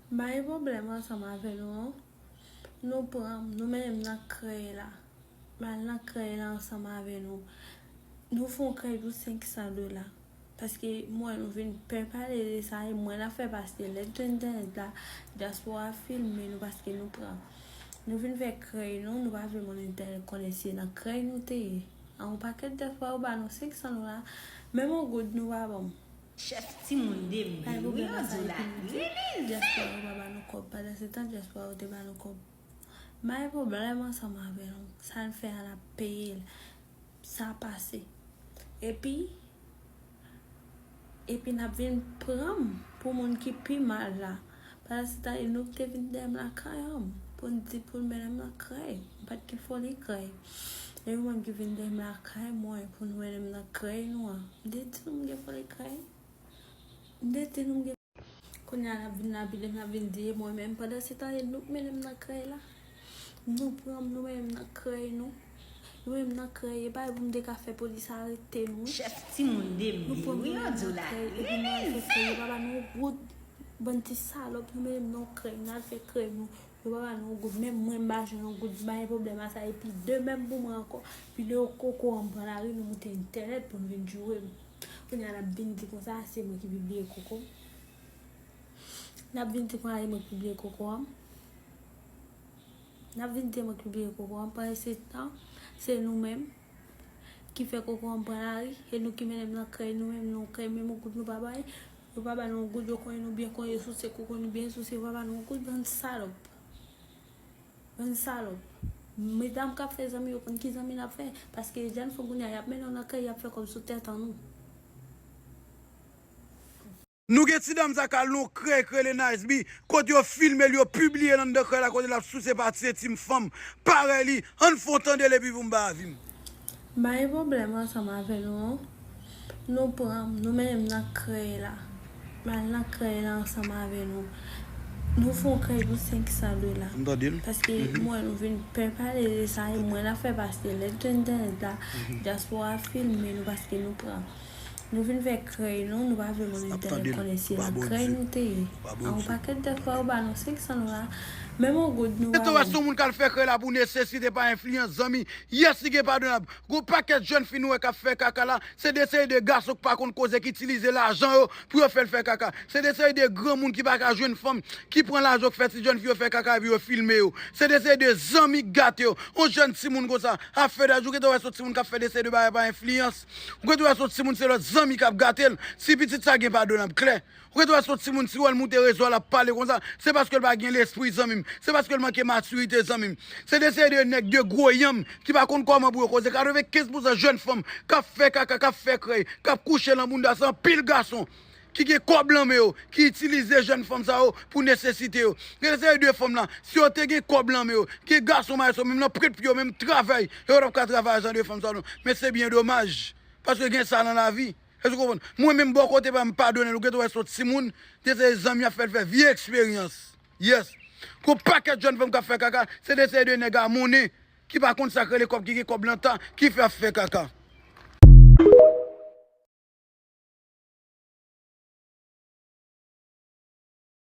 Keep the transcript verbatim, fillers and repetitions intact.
M pa gen pwoblèm ansanm avè nou, non. Nou pran m, nou mennen m nan krèy la. M al nan krèy la ansanm avè nou. Nou fè yon krèy pou senk san dola. Paske m wè nou vin pè pale de sa, e mwen n ap fè pase lèt sou entènèt la, dyaspora filme nou paske nou pran. Nou vin fè krèy nou, nou pa vle moun entènèt konnen se nan krèy nou te ye. An yon pakèt dyaspora yo ba nou senk san dola, menm yon goud nou pa ban m. Chèf timoun de m, Rio Dola, Liliz. Dyaspora yo pa ba nou kòb, pandan se tan dyaspora yo te ba nou kòb. M pa gen pwoblèm ansanm avè nou, sa n fè a n ap peye l, sa pase. Epi, epi n ap vin pran m pou moun ki pi mal la. Pandan se tan, e nou ki te vin dèyè m lakay an, pou n di, pou n mennen m nan krèy. M pa t gen foli krèy. E yo menm ki vin dèyè m lakay mwen pou nou mennen m nan krèy nou an. M te di nou m gen foli krèy. M te di nou m gen. Kounye a n ap vin lapide m, n ap vin di e mwen menm. Pandan se tan, e nou k mennen m nan krèy la. Nou pran m, nou mennen m nan krèy nou. Nou mennen m nan krèy, e pa pou m te ka fè polis arete nou. Chèf timoun de m, Rio Dola, Liliz. Yo pa ba nou yon goud. Bann ti salòp, nou mennen m nan krèy, n al fè krèy nou. Yo pa ba nou yon goud, menm mwen m pa jwenn yon goud, m pa gen pwoblèm a sa. Epi demen pou mwen ankò, pi lè yo koko an m pran lari, nou moute entènèt pou n vin joure m. Kounye a n ap vin di konsa, se mwen ki pibliye koko m. N ap vin di konsa, se mwen ki pibliye koko an. N ap vin di mwen ki pibliye koko an. Pandan se tan, se nou menm ki fè koko an pran lari, e nou ki mennen m nan krèy nou menm, nou krèy menm yon goud nou pa bay. Yo pa ba nou yon goud, yo konnen nou byen konnen souse koko nou byen souse, yo pa ba nou yon goud, bann salòp. Bann salòp. Medam k ap fè zanmi yo konn ki zanmi n ap fè, paske jèn fanm kounye a y ap mennen w nan krèy, y ap fè kòb sou tèt an nou. Nou gen ti dam sa k al nan yon krèy k rele Nice B, kote yo filme l, yo pibliye l anndan krèy la, kote l ap souse pati entim fanm parèy li. Ann fè w tande l epi pou m ba avi m. M pa gen pwoblèm ansanm avè nou, non. Nou pran m, nou mennen m nan krèy la. M al nan krèy la ansanm avè nou. Nou fè yon krèy pou senk san dola. M tande l. Paske m wè nou vin pè pale de sa, e mwen n ap fè pase lèt sou entènèt la. Dyaspora filme nou paske nou pran. Nou vin fè krèy nou, nou pa vle moun entènèt konnen se nan krèy nou te ye. An yon pakèt dyaspora yo ba nou senk san dola, menm yon goud nou pa ban m. Ou wè se yon moun k al fè krèy la pou nesesite, pa enfliyans, zanmi. Yès, li gen padonab. Gon pakèt jèn fi nou wè k ap fè kaka la, se de seri de gason k pa konn koze, k itilize lajan yo pou yo fè l fè kaka. Se de seri de granmoun ki pa ka jwenn fanm, ki pran lajan yo, k fè ti jèn fi yo fè kaka epi yo filme yo. Se de seri de zanmi k gate yo. Yon jèn timoun konsa ap fè daj, ou gentan wè se yon timoun k ap fè de seri de bagay pa enfliyans. Ou gentan wè se yon timoun, se lòt zanmi k ap gate l. Si pitit sa gen padonab klè. Ou gentan wè se yon timoun, si w wè l moute rezo a, l ap pale konsa, se paske l pa gen lespri, zanmi m. Se paske l manke matirite, zanmi m. Se de seri de nèg, de gwo yanm, ki pa konn kòman pou yo koze. Katrevenkenz pousan jèn fanm k ap fè kaka, k ap fè krèy, k ap kouche lan bounda, se anpil gason ki gen kòb lan men yo, ki itilize jèn fanm sa yo pou nesesite yo. Gen de seri de fanm la, si yo te gen kòb lan men yo, gen gason marye sou yo, menm nan prete pye yo, menm travay, yo pa t ap ka travay ak jan de fanm sa yo, non. Men se byen domaj, paske gen sa nan lavi. Èske w konprann? Mwen menm, bò kote pa m, m padone l. Ou gentan wè se yon timoun, de seri zanmi ap fè l fè vye eksperyans. Yès. Gon pakèt jèn fanm k ap fè kaka, se de seri de nèg a monnen ki pa konn sa k rele kòb, ki gen kòb lan ta, ki fè ap fè kaka.